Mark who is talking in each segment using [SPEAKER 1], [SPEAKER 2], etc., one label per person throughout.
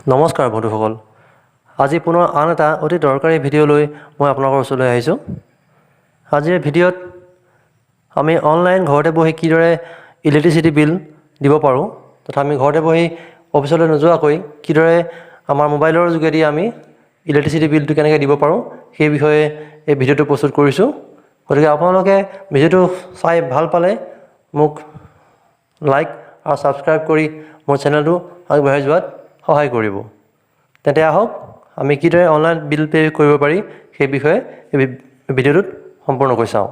[SPEAKER 1] নমস্কাৰ বন্ধুসকল, আজি পুনৰ আন এটা অতি দৰকাৰী ভিডিঅ' লৈ মই আপোনালোকৰ ওচৰলৈ আহিছোঁ। আজিৰ ভিডিঅ'ত আমি অনলাইন ঘৰতে বহি কিদৰে ইলেক্ট্ৰিচিটি বিল দিব পাৰোঁ তথা আমি ঘৰতে বহি অফিচলৈ নোযোৱাকৈ কিদৰে আমাৰ মোবাইলৰ যোগেদি আমি ইলেক্ট্ৰিচিটি বিলটো কেনেকৈ দিব পাৰোঁ, সেই বিষয়ে এই ভিডিঅ'টো প্ৰস্তুত কৰিছোঁ। গতিকে আপোনালোকে ভিডিঅ'টো চাই ভাল পালে মোক লাইক আৰু ছাবস্ক্ৰাইব কৰি মোৰ চেনেলটো আগবাঢ়ি যোৱাত সহায় কৰিব। তেন্তে আহক, আমি কিদৰে অনলাইন বিল পে' কৰিব পাৰি সেই বিষয়ে এই ভিডিঅ'টোত সম্পূৰ্ণকৈ চাওঁ।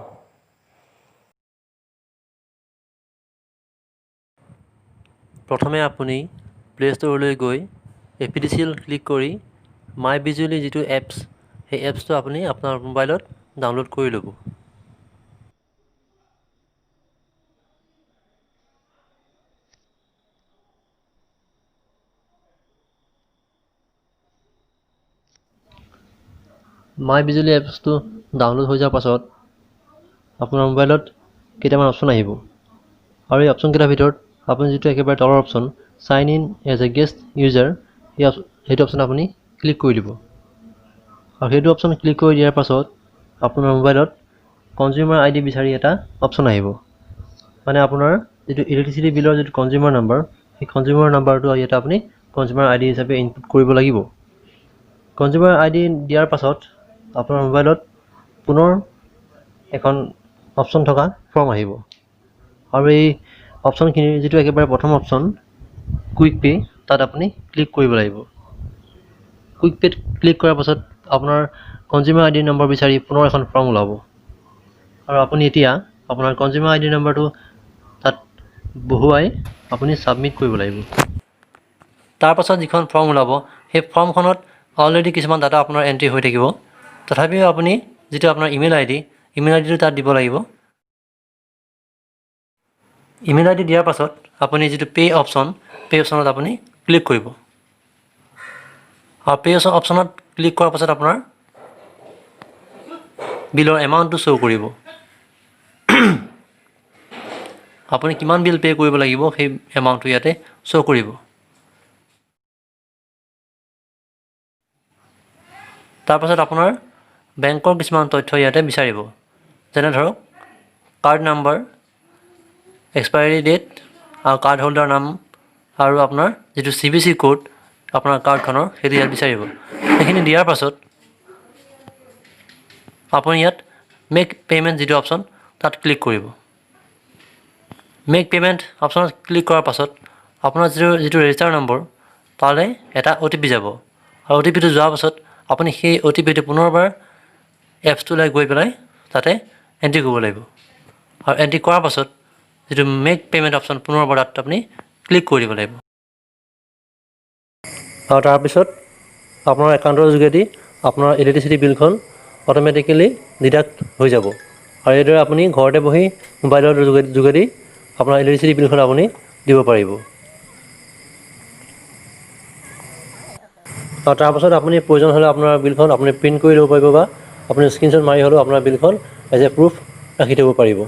[SPEAKER 1] প্ৰথমে আপুনি প্লে' ষ্ট'ৰলৈ গৈ এপিডিচিএল ক্লিক কৰি মাই বিজুলী যিটো এপছ, সেই এপছটো আপুনি আপোনাৰ মোবাইলত ডাউনলোড কৰি ল'ব। মাই বিজুলী এপছটো ডাউনলোড হৈ যোৱাৰ পাছত আপোনাৰ মোবাইলত কেইটামান অপশ্যন আহিব আৰু এই অপশ্যনকেইটাৰ ভিতৰত আপুনি যিটো একেবাৰে তলৰ option "Sign in as a guest user", সেইটো অপশ্যন আপুনি ক্লিক কৰি দিব। আৰু সেইটো অপশ্যন ক্লিক কৰি দিয়াৰ পাছত আপোনাৰ মোবাইলত কনজিউমাৰ আই ডি বিচাৰি এটা অপশ্যন আহিব। মানে আপোনাৰ যিটো ইলেক্ট্ৰিচিটি বিলৰ যিটো কনজিউমাৰ নাম্বাৰ, সেই কনজিউমাৰ নাম্বাৰটো ইয়াতে আপুনি কনজিউমাৰ আই ডি হিচাপে ইনপুট কৰিব লাগিব। কনজিউমাৰ আই ডি দিয়াৰ পাছত আপোনাৰ মোবাইলত পুনৰ এখন অপশ্যন থকা ফৰ্ম আহিব আৰু এই অপশ্যনখিনিৰ যিটো একেবাৰে প্ৰথম অপশ্যন কুইক পে', তাত আপুনি ক্লিক কৰিব লাগিব। কুইক পে'ত ক্লিক কৰাৰ পাছত আপোনাৰ কনজিউমাৰ আই ডি নম্বৰ বিচাৰি পুনৰ এখন ফৰ্ম ওলাব আৰু আপুনি এতিয়া আপোনাৰ কনজিউমাৰ আই ডি নম্বৰটো তাত বহুৱাই আপুনি ছাবমিট কৰিব লাগিব। তাৰপাছত যিখন ফৰ্ম ওলাব, সেই ফৰ্মখনত অলৰেডি কিছুমান ডাটা আপোনাৰ এণ্ট্ৰি হৈ থাকিব। তথাপিও আপুনি যিটো আপোনাৰ ইমেইল আই ডিটো তাত দিব লাগিব। ইমেইল আই ডি দিয়াৰ পাছত আপুনি যিটো পে' অপশ্যন, পে' অপশ্যনত আপুনি ক্লিক কৰিব আৰু পে' অপশ্যনত ক্লিক কৰাৰ পাছত আপোনাৰ বিলৰ এমাউণ্টটো শ্ব' কৰিব। আপুনি কিমান বিল পে' কৰিব লাগিব, সেই এমাউণ্টটো ইয়াতে শ্ব' কৰিব। তাৰপাছত আপোনাৰ বেংকৰ কিছুমান তথ্য ইয়াতে বিচাৰিব, যেনে ধৰক কাৰ্ড নাম্বাৰ, এক্সপায়াৰী ডেট আৰু কাৰ্ড হোল্ডাৰ নাম আৰু আপোনাৰ যিটো চিভিচি ক'ড আপোনাৰ কাৰ্ডখনৰ, সেইটো ইয়াত বিচাৰিব। সেইখিনি দিয়াৰ পাছত আপুনি ইয়াত মেক পে'মেণ্ট যিটো অপশ্যন, তাত ক্লিক কৰিব। মেক পে'মেণ্ট অপশ্যনত ক্লিক কৰাৰ পাছত আপোনাৰ যিটো ৰেজিষ্টাৰ নম্বৰ, তালৈ এটা অ' টি পি যাব আৰু অ' টি পিটো যোৱাৰ পাছত আপুনি সেই অ' টি পিটো পুনৰবাৰ এপছটোলৈ গৈ পেলাই তাতে এণ্ট্ৰি কৰিব লাগিব আৰু এণ্ট্ৰি কৰাৰ পাছত যিটো মেক পে'মেণ্ট অপশ্যন, পুনৰবাৰ তাত আপুনি ক্লিক কৰি দিব লাগিব। আৰু তাৰপিছত আপোনাৰ একাউণ্টৰ যোগেদি আপোনাৰ ইলেক্ট্ৰিচিটি বিলখন অট'মেটিকেলি ডিডাক্ট হৈ যাব আৰু এইদৰে আপুনি ঘৰতে বহি মোবাইলৰ যোগেদি আপোনাৰ ইলেক্ট্ৰিচিটি বিলখন আপুনি দিব পাৰিব। আৰু তাৰপাছত আপুনি প্ৰয়োজন হ'লে আপোনাৰ বিলখন আপুনি প্ৰিণ্ট কৰি ল'ব পাৰিব বা আপুনি স্ক্ৰীনশ্বট মাৰি হ'লেও আপোনাৰ বিলখন এজ এ প্ৰুফ ৰাখি থ'ব পাৰিব।